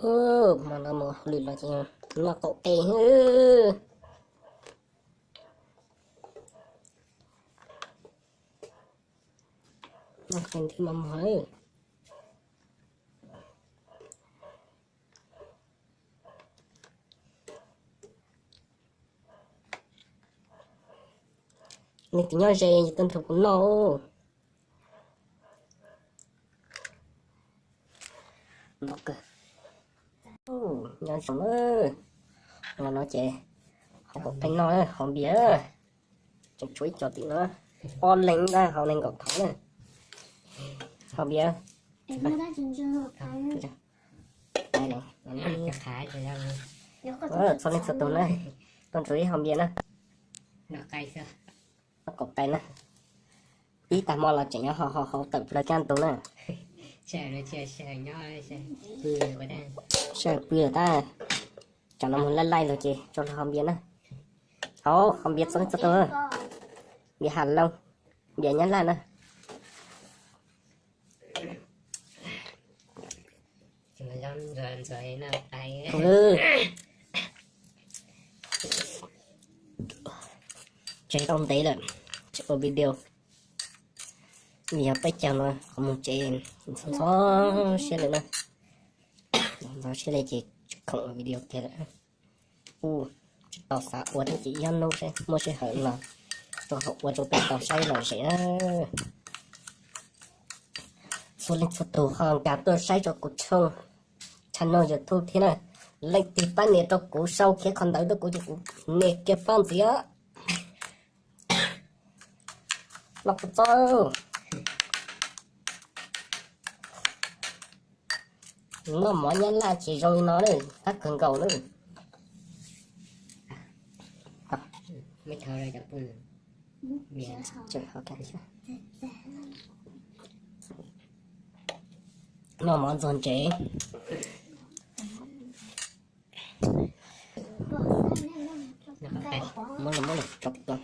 Hmo no mus hauj lwm los ces noj qaum qe. Noj qe nti mos mos. Leej twg nyob ze tuaj nrog kuv noj. Nyob zoo, no ces cov qaum qe noj, haus npias. Tseem tshuav ib co tim no, ob leeg ntag, haus nees nkaum thauv na. Haus npias. Txhua leej txhua tus na, tuaj nrog wb haus npias na. Noj qaum qe na. Ib tag hmo los tseem nyob haus haus tawm plaws kaj ntug na. Sawv pw lawm tab, tsam no mus laij laij lawm ces tso lawv haus npias na. Haus, haus npias txhua leej txhua tus. Npias Has Loos, npias Nyab Laj na. Tsev tau ntev lawm, tsis ua video. Vim yog peb caug no qhov mus tsev ntxhov ntxhov siab lawm na. Ntxhov siab li ces tsis khoom ua video kiag lawm. Kuj tsis tau xav ua thiab ces ib ob hnub seb muaj sij hawm los rau hauv ua rau peb tau saib lom zem na. Txhua leej txhua tus ho nkag tuaj saib rau kuv tshooj channel YouTube thiab na. Leej twg pab nias rau kuv sau khiav qhov ntawd rau kuv ces kuv nias kiag pob ntxiv. Los kuv txo, noj mov Nyab Laj tsis zoo li no na, qab kawg nkaus na. Noj mov ntxuag ntsev. Muab lawm, muab lawm,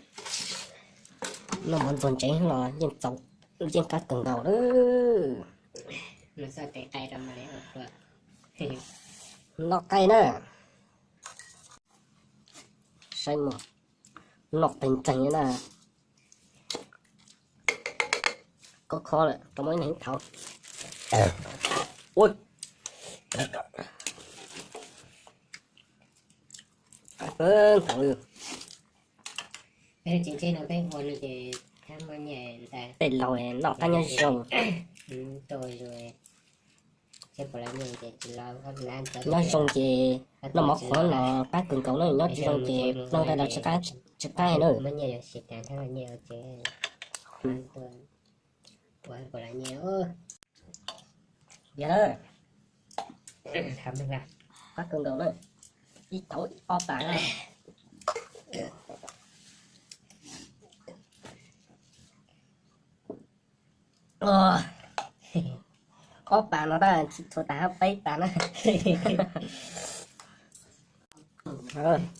noj mov ntxuag ntsev los yeej txaus, yeej qab kawg nkaus lawm. Noj qaij na. Saib mus, noj qeeg ntseeg na. Kho kho lawm, rau muab ib leeg thauv. Ua, ntawd tej laus noj qab nyob zoo. Nyob zoo ces noj mov qhuav los qab kawg nkaus na, nyob tsis zoo ces noj ntawd los tsis qab na. Yog na, qab kawg nkaus na, ib tauv ob tas na. Ob tas no tab tsis txhua tas, peb tas na.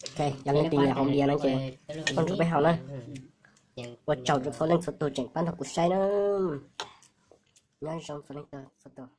Ok, yog leej twg nyiam haus npias no ces tuaj nrog peb haus na. Ua tsaug rau txhua leej txhua tus tseem pab nrog kuv saib na. Nyob zoo txhua leej txhua tus.